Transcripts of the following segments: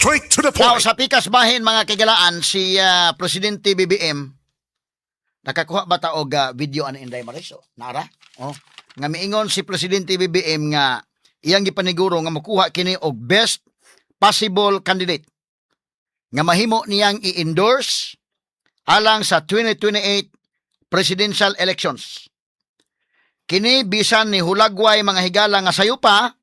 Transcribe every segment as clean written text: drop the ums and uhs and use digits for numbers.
Straight to the Now, point. sa pikas bahin, mga kagalaan, si Presidente BBM, nakakuha ba ta og video ani, Inday Mariso? Nara? Oh. Nga miingon si Presidente BBM nga iyang gipaniguro nga makuha kini og best possible candidate nga mahimo niyang i-endorse alang sa 2028 presidential elections. Kini bisan ni hulagway, mga higala, nga sayo pa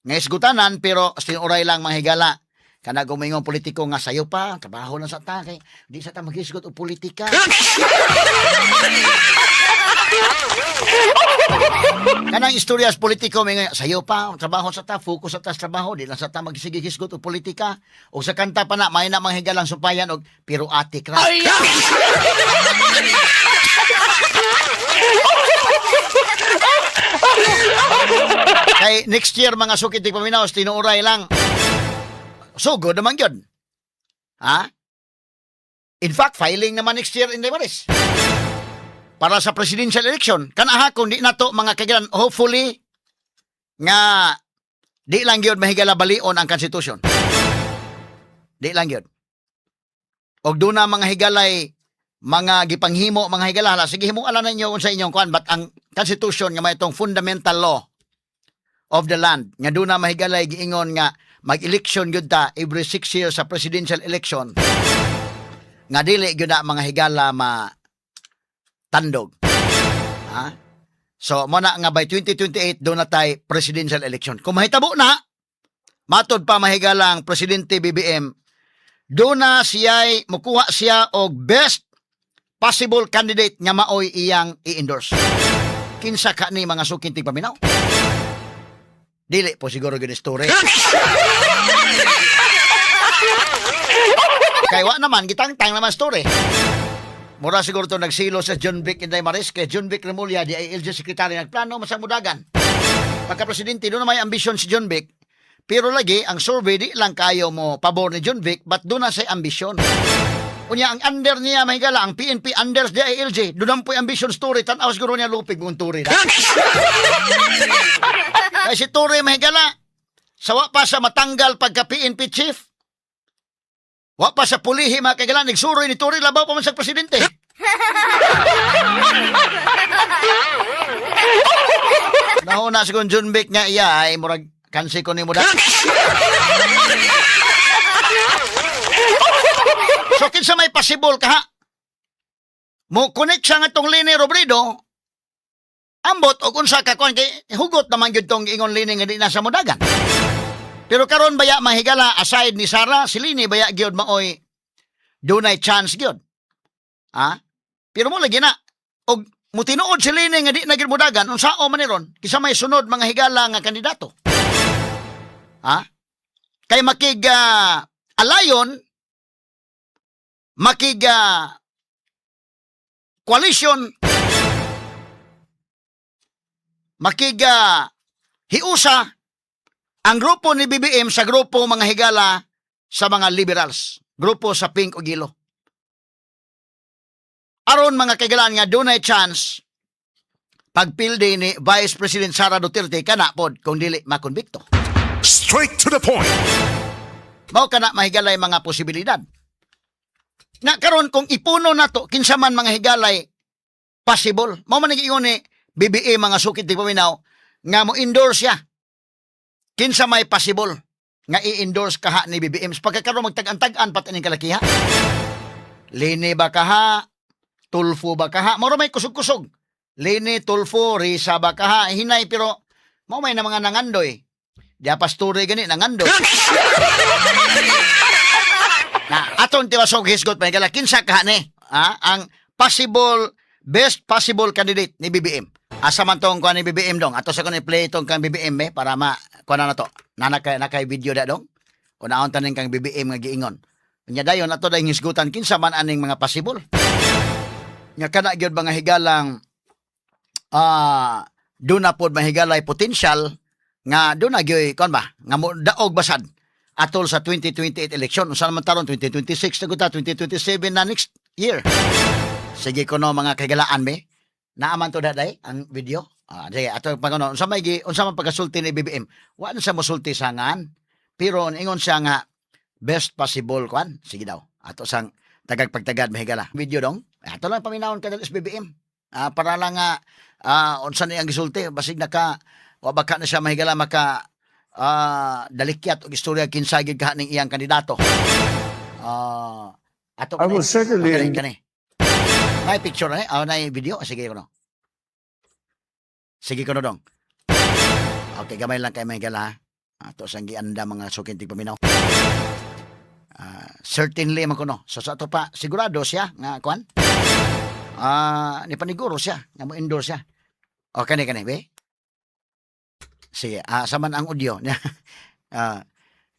nga isgutanan, pero tinuray lang, mga higala, kana gumingon politiko nga sayo pa, trabaho lang sa ta kay di sa ta maghisgot og politika. Kanang istorya sa politiko may nga sayo pa, trabaho sa ta, focus sa ta sa trabaho, di lang sa ta magsige hisgot og politika. Og sa kanta pa na may na mga higalang sumpayan og pero atik ra. Kay next year, mga sukit paminaw, tinuuray lang. So, good naman yun. Ha? In fact, filing naman next year in Maris para sa presidential election. Kanaha kung di nato, mga kagalan, hopefully, nga di lang yun mahigala balion ang constitution. Di lang yun. Og doon na mga higalay, mga gipanghimo, mga higala, hala, sige, himo ala ninyo unsa inyong kuan, but ang constitution nga may itong fundamental law of the land, nga doon na mahigalay giingon nga mag-election gyud ta every 6 years sa presidential election, nga dili gyud na, mga higala, ma tandog. Ha? So, mo na nga by 2028 doon na tay presidential election. Kung mahitabo na, matod pa mahigala ang Presidente BBM, doon na siya'y mukuha siya og best possible candidate nga maoy iyang i-endorse. Kinsa ka ni, mga suking tigpaminaw? Dili po siguro gyud story. Kay wa naman gitangtang naman story. Mura siguro to nagsilo sa John Vic, Inday Maris, kay John Vic Remulla di ay LG Secretary, nagplano masamudagan. Pagka presidente, doon na may ambisyon si John Vic. Pero lagi ang survey di lang kayo mo pabor ni John Vic, but doon na siya ambisyon. Unya ang under niya, mahigala, ang PNP under sa DILG, doon ang po'y ambition story, tan-aw siguro niya lupig mong turi na. Kaya si Torre, mahigala, sawa pa sa matanggal pagka PNP chief. Wa pa sa pulihi, mga kagalan, nagsuroy ni Torre, labaw pa man sa presidente. Nahuna siguro John Vic nga iya ay murag kansi ko ni mo da. So kinsa may possible kaha? Mo connect siya nga tong Leni Robredo, ambot og unsa ka kuan, kay hugot naman gyud tong ingon Leni nga di na sa mudagan. Pero karon baya, mahigala, aside ni Sara, si Leni baya gyud maoy dunay chance gyud. Ha? Pero mo lagi na og mutinuod si Leni nga di na gyud mudagan, unsao man ni ron kisa may sunod, mga higala, nga kandidato? Ha? Kay makig alayon, makig coalition, makig hiusa ang grupo ni BBM sa grupo, mga higala, sa mga liberals, grupo sa Pink o Gilo. Aron, mga kaigalaan, nga dunay chance pagpildi ni Vice President Sara Duterte kana pod kung dili makonbikto. Straight to the point. Mao kana, mahigalay, mga posibilidad. Na karon kung ipuno nato kinsa man, mga higalay, possible. Mao man giingon ni BBM, mga sukit di paminaw, nga mo endorse siya. Kinsa may possible nga i-endorse kaha ni BBM? Pagkakaroon magtag-antag-an pat ining kalakiha. Leni ba kaha? Tulfo ba kaha? Moro may kusog-kusog. Leni, Tulfo, Risa ba kaha? Hinay, pero mao may na mga nangandoy. Di pastore gani nangandoy. Na aton tiwasog hisgot may gala kinsa kaha ni? Ha? Ang possible best possible candidate ni BBM. Asa man tong kuan ni BBM dong? Ato sa kuan play itong kang BBM eh para ma kuan na to. Na nakay video da dong. Unaon taning kang BBM nga giingon. Nya dayon ato dayong hisgutan kinsa man aning mga possible. Nga kana gyud, mga higalang, doon na pod mahigalay potential nga doon na gyud kuan ba nga mo daog basad atol sa 2028 election. Unsa naman taron, 2026 na gud ta, 2027 na next year. Sige kuno, mga kagalaan be. Naaman to daday ang video. Ah, sige, ato pag ano, unsa may gi unsa man pagkasulti ni BBM? Wa na siya mosulti sa ngan. Pero ingon siya nga Best possible kwan. Sige daw. Ato sang tagag pagtagad, mahigala. Video dong. Ato lang paminawon ka SBBM. Para lang nga unsa ni ang gisulti, basig naka wa baka na siya, mahigala, maka dalikyat og istorya kinsa gid kaha ning iyang kandidato. Ato I will certainly kani kani. May picture na eh, na video. Sige ko no. Sige ko no dong. Okay, gamay lang kay mahigala ha. Ato sang gianda, mga suking tigpaminaw. Certainly man kuno. So sa ato pa sigurado siya nga kwan. Ni paniguro siya nga mo endorse siya. O kani kani be. Sige, sa man ang audio niya.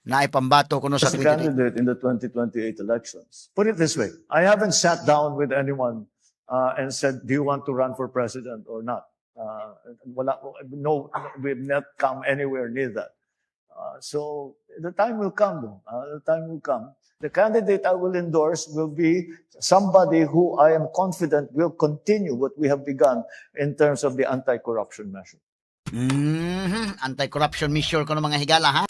Naay pambato kuno sa as a 2028. Candidate in the 2028 elections. Put it this way, I haven't sat down with anyone and said, "Do you want to run for president or not?" Wala, no, we've not come anywhere near that. So the time will come, though. The time will come. The candidate I will endorse will be somebody who I am confident will continue what we have begun in terms of the anti-corruption measure. Anti-corruption measure kuno, mga higala ha.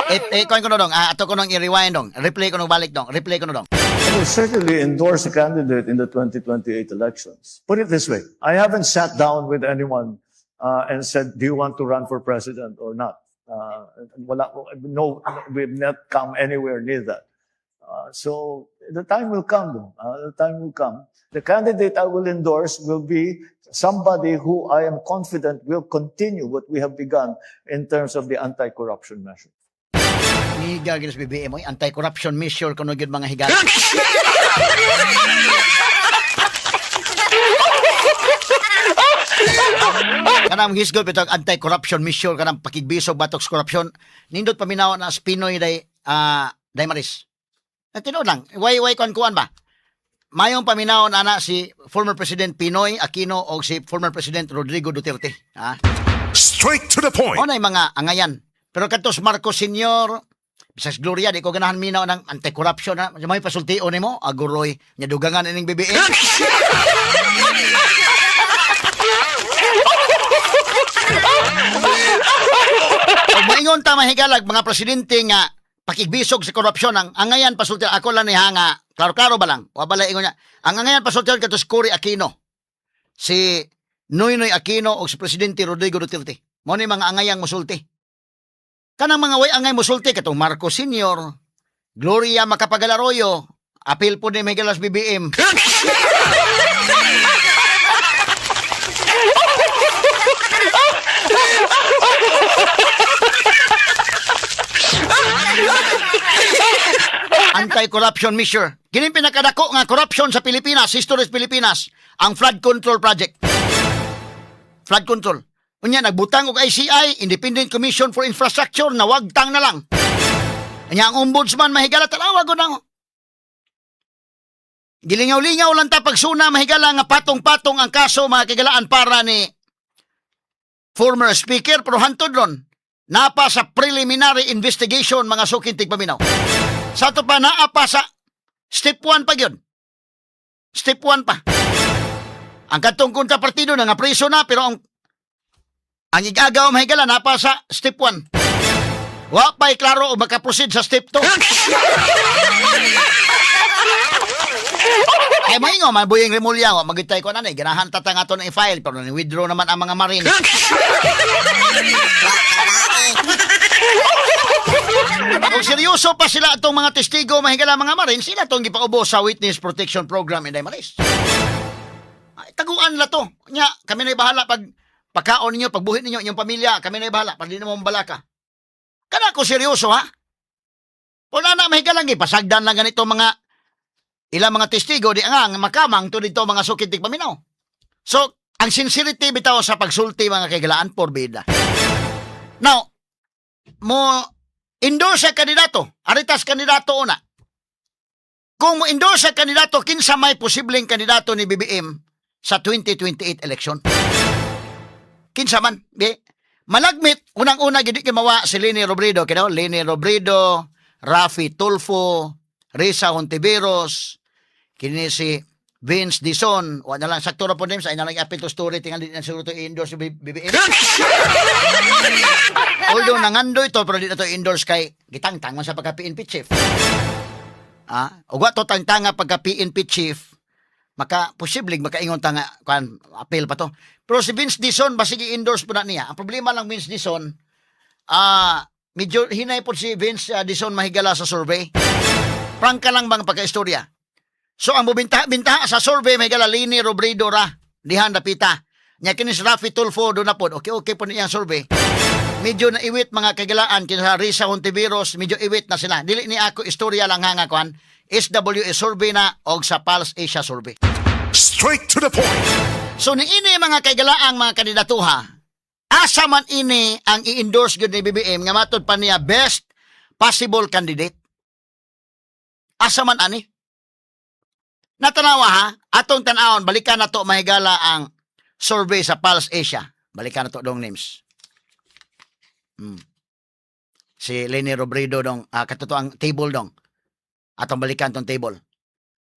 Eh, kuan ko no dong, ato ko nang i-rewind dong. Replay ko nung balik dong. Replay ko no dong. I will certainly endorse a candidate in the 2028 elections. Put it this way, I haven't sat down with anyone and said, "Do you want to run for president or not?" Wala, no, we've not come anywhere near that. So the time will come, though. The time will come. The candidate I will endorse will be somebody who I am confident will continue what we have begun in terms of the anti-corruption measure. Ni gagawin sa BBM oy, anti-corruption measure kuno gyud, mga higala. Kanang hisgot bitong anti-corruption measure, kanang pakigbisog batok sa corruption, nindot paminaw na as Pinoy day day Maris. Na tinuod lang, why kuan kuan ba? Mayong paminaw na na si former President PNoy Aquino o si former President Rodrigo Duterte. Ha? Straight to the point. O na mga angayan. Pero katos Marcos Senior, bisag Gloria, di ko ganahan minaw ng anti-corruption na. May pasultion nimo, aguroy, nya dugangan ining BBM. Ug moingon ta, mahigalag, mga presidente nga pakigbisog sa korupsyon, ang angayan pasulti ako lang ni nga klaro-klaro ba lang wa bala ingon niya ang angayan pasulti kato si Cory Aquino, si Noynoy Aquino o si Presidente Rodrigo Duterte. Mo ni mga angayang musulti. Kanang mga way angay musulti katong Marcos Senior, Gloria Macapagal Arroyo, apil po ni Miguel as BBM. Anti-corruption measure. Kini pinakadako nga corruption sa Pilipinas, history sa Pilipinas, ang flood control project. Flood control. Unya nagbutang og ICI, Independent Commission for Infrastructure, nawagtang na lang. Unya ang ombudsman, mahigala, tanawa ko na. Gilingaw-lingaw lang ta pagsuna, mahigala, nga patong-patong ang kaso, mga kigalaan, para ni former speaker, pero hantod ron napa sa preliminary investigation, mga suking tigpaminaw. Sa ato pa naa pa sa step 1 pa gyud. Step 1 pa. Ang katong kontra partido na nga preso na, pero ang igagaw, mahigala, napa sa step 1. Wa pa'y klaro o makaproceed sa step 2. Kay maingo man Boying Remulla, wa magitay ko na ni ganahan ta nga ato na i-file, pero ni withdraw naman ang mga marine. Kung seryoso pa sila atong mga testigo, mahigala, mga marine, sila itong gipaubos sa Witness Protection Program in Maris. Ay, taguan la to. Nya, kami na bahala pag pagkaon ninyo, pagbuhit ninyo, inyong pamilya, kami na bahala, pag di na mo balaka. Kana ko seryoso ha? Wala na, mahigalang, ipasagdan lang ganito mga ilang mga testigo di nga makamang to dito, mga sukit paminaw. So, ang sincerity bitaw sa pagsulti, mga kaigalaan, porbida. Now, mo endorse sa kandidato, aritas kandidato una. Kung mo endorse sa kandidato, kinsa may posibleng kandidato ni BBM sa 2028 election? Kinsa man, di? Malagmit, unang-una gid kay mawa si Leni Robredo, kino Leni Robredo, Raffy Tulfo, Risa Hontiveros, kini si Vince Dizon, wa na lang sakto ra po names, ay na lang i-appeal to story, tingali na siguro to i-endorse yung BBM. Although nangandoy to, pero di na to endorse kay gitangtang man sa pagka PNP chief. Ug wa to tangtanga pagka PNP chief, maka posibleng makaingon ta nga kuan, appeal pa to. Pero si Vince Dizon, basig i-endorse po na niya. Ang problema lang, Vince Dizon, medyo hinay po si Vince Dizon, mahigala, sa survey. Prangka lang bang pagka-istorya. So ang mubinta binta sa survey, mahigala, Leni Robredo ra dihan dapita. Nya kini si Raffy Tulfo do na pod. Okay po niyang survey. Medyo naiwit, mga kagilaan, kinsa Risa Hontiveros, medyo iwit na sila. Dili ni ako istorya lang ha nga kuan. SWS survey na og sa Pulse Asia survey. Straight to the point. So niini, mga kaigalaang mga kandidatuha, asa man ini ang i-endorse gyud ni BBM nga matod pa niya best possible candidate? Asa man ani? Natanawa ha, atong tan-awon, balikan na to, mahigala, ang survey sa Pulse Asia. Balikan na to dong, names. Si Leni Robredo dong, katuto ang table dong. Atong balikan tong table.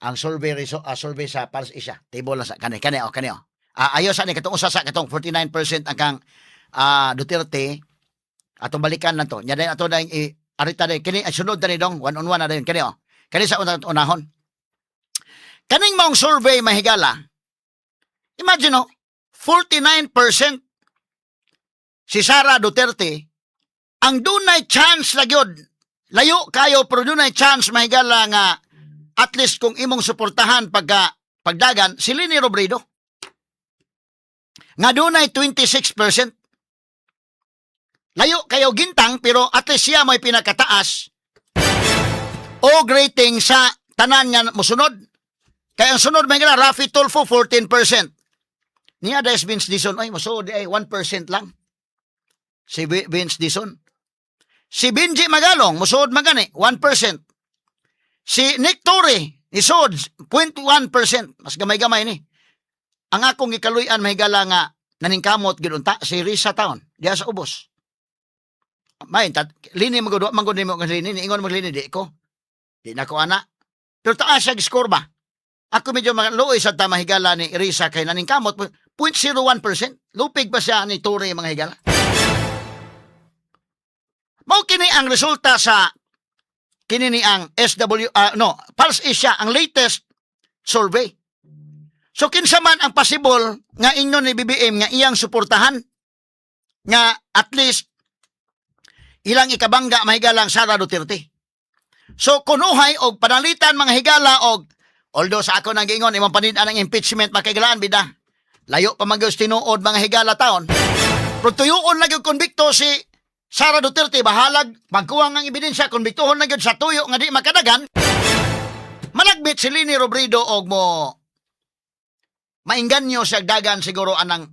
Ang survey sa Pulse Asia, table lang sa kani kani oh, kani oh. Ayo sa ni katong usa sa katong 49% ang kang Duterte. Atong balikan lang to. Nya dayon ato na i arita day kini ay sunod dani dong, one on one na dayon kani oh. Kani sa unang unahon. Kaning maong survey, mahigala. Imagine oh, 49% si Sara Duterte ang dunay chance na gyud. Layo kayo pero dunay chance, mahigala, nga at least kung imong suportahan pagka pagdagan si Leni Robredo nga dunay 26%. Layo kayo gintang pero at least siya may pinakataas o rating sa tanan nga musunod. Kaya ang sunod may nga Raffy Tulfo, 14%. Niya des Vince Dizon ay musuod ay 1% lang. Si Vince Dizon. Si Benji Magalong musuod man gani 1%. Si Nick Torre isuod 0.1%. Mas gamay-gamay ni. Ang akong gikaluy-an, mahigala, nga naningkamot gid unta si Risa Taon diha sa ubos. May tat Leni magud man gud nimo Leni, niingon mo Leni, di ko. Di na ko ana. Pero taas siya score ba? Ako medyo maluoy sa ta, mahigala, ni Risa kay naningkamot 0.01%. Lupig pa siya ni Torre, mga higala. Mao kini ang resulta sa kini ni ang SW no, Pulse Asia, ang latest survey. So kinsa man ang possible nga ingon ni BBM nga iyang suportahan nga at least ilang ikabangga, mahigalang, Sara Duterte? So kunuhay og panalitan, mga higala, og although sa ako nang giingon imong panid-an ang impeachment, makahigalaan bida. Layo pa man gyud tinuod, mga higala, taon. Pero tuyuon na gyud konbikto si Sara Duterte, bahalag magkuwang ang ebidensya, konbiktuhon na gyud sa tuyo nga di makadagan. Malagbit si Leni Robredo og mo mainganyo siya dagan siguro anang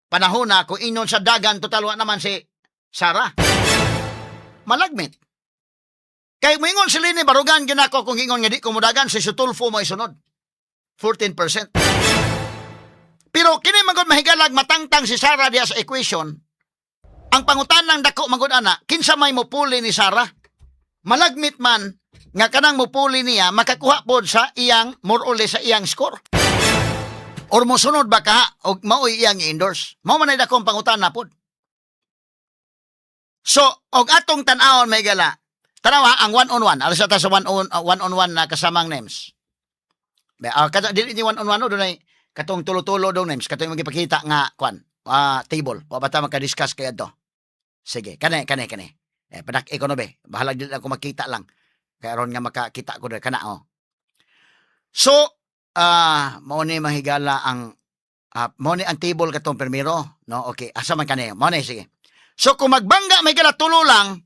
panahon na kung inon sa dagan, total wa naman si Sara. Malagmit. Kay moingon si Leni, barugan ginako kung ingon nga di ko modagan, si Tulfo mo isunod. 14%. Pero kini magod, mahigalag, matangtang si Sara diya sa equation. Ang pangutanang dako magod ana, kinsa may mupuli ni Sara? Malagmit man nga kanang mupuli niya makakuha pod sa iyang more or less sa iyang score. Or mosunod ba ka og maoy iyang i-endorse? Mao man ay dakong pangutana pod. So, og atong tan-awon, may gala. Tanawa ang one on one. Alas ta sa one on one na kasamang names. Ba, kato dili ni one on one no, dunay katong tulo-tulo dong, names, katong magipakita nga kwan, table. Wa ba ta maka-discuss kaya to? Sige, kani kani kani. Eh padak ko no be. Bahalag dili ako makita lang. Kaya ron nga makakita ko diri kana oh. So, mao ni, mahigala, ang mao ni ang table katong permiro, no? Okay, asa man kani? Mao ni, sige. So kung magbangga may gala tulo lang,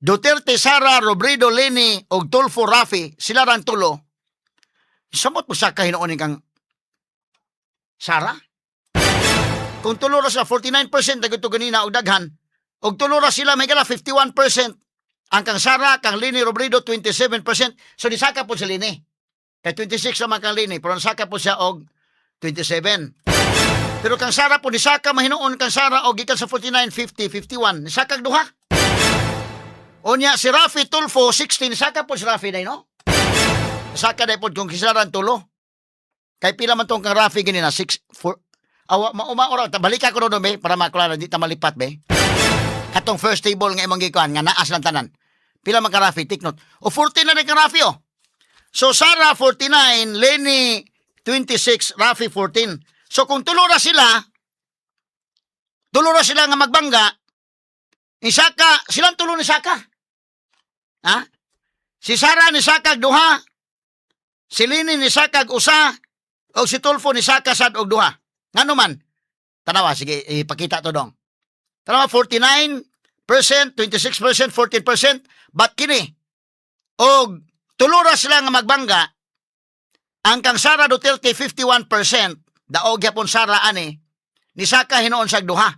Duterte Sara, Robredo Leni og Tulfo Raffy, sila rang tulo. Samot mo sa kahinuon kang Sara? Kung tulo ra sila, 49% na ito ganina og daghan, og tulo ra sila may gala 51%. Ang kang Sara, kang Leni Robredo 27%. So nisaka po si Leni. Kay 26 naman kang Leni, pero nisaka po siya og 27. Pero kang Sara po nisaka mahinuon kang Sara og gikan sa 49, 50, 51. Nisaka duha. Unya si Raffy Tulfo 16, nisaka po si Raffy day no? Nisaka day pod kung kisaran tulo. Kay pila man tong kang Rafi gini na 6 4 awa mauma ora ta balika ko do be para maklaro, di ta malipat be. Katong first table nga imong gikuan nga naas lang tanan. Pila man ka Rafi? Take note. O 14 na rin ka Rafi oh. So Sara 49, Leni 26, Rafi 14. So kung tulo ra sila nga magbangga, ni Saka, silang tulo ni Saka. Ha? Si Sara ni Saka duha, si Leni ni Saka usa, o si Tulfo ni Saka sad og duha. Ngano man? Tanawa, sige, ipakita to dong. Tanawa, 49%, 26%, 14%, but kini, og tulo ra sila nga magbangga, ang kang Sara Duterte 51%, daog gyapon Sara ani, ni Saka hinuon sa duha.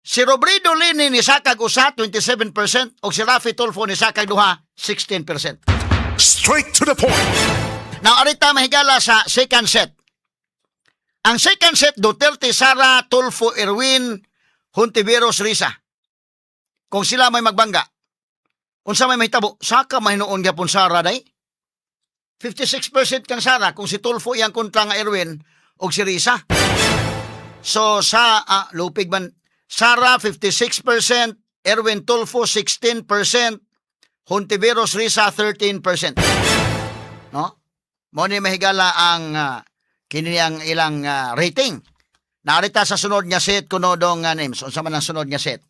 Si Robredo Leni ni Saka usa 27% og si Rafi Tulfo ni Saka duha 16%. Straight to the point. Now arita mahigala sa second set. Ang second set, Duterte Sara, Tulfo Erwin, Hontiveros Risa. Kung sila may magbangga, unsa may mahitabo, saka mahinuon gyapon Sara day. 56% kang Sara kung si Tulfo iyang kontra nga Erwin og si Risa. So sa lupig man Sara 56%, Erwin Tulfo 16%, Hontiveros Risa 13%. No? Mo ni mahigala ang kini ang ilang rating. Narita sa sunod nga set kuno dong names. Unsa man ang sunod nga set?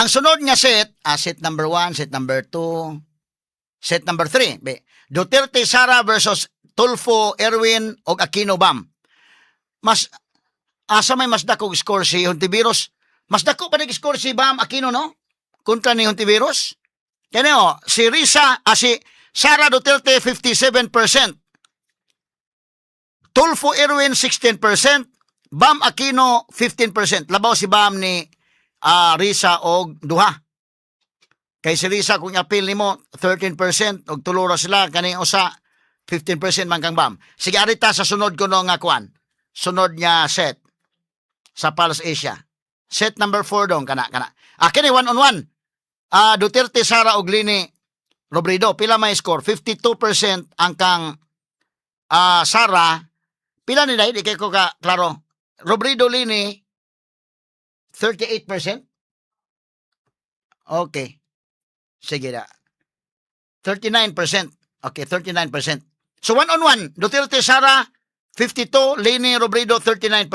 Ang sunod nga set, set number 1, set number 2, set number 3. Be, Duterte Sara versus Tulfo Erwin og Aquino Bam. Mas asa may mas dako score si Hontiveros? Mas dako pa nig score si Bam Aquino, no? Kontra ni Hontiveros. Kani oh, si Risa, si Sara Duterte 57%. Tulfo Erwin 16%, Bam Aquino 15%. Labaw si Bam ni Risa og duha. Kay si Risa kung apil nimo 13% og tulo ra sila, kani usa 15% man kang Bam. Sige, arita sa sunod ko no nga kuan. Sunod nga set sa Pulse Asia. Set number 4 dong kana kana. Ah, kini one on one. Duterte Sara og Leni Robredo, pila may score? 52% ang kang Sara. Pila ni dai di kay ko ka klaro. Robredo Leni 38%. Okay. Sige na. 39%. Okay, 39%. So one on one, Duterte Sara 52, Leni Robredo 39%.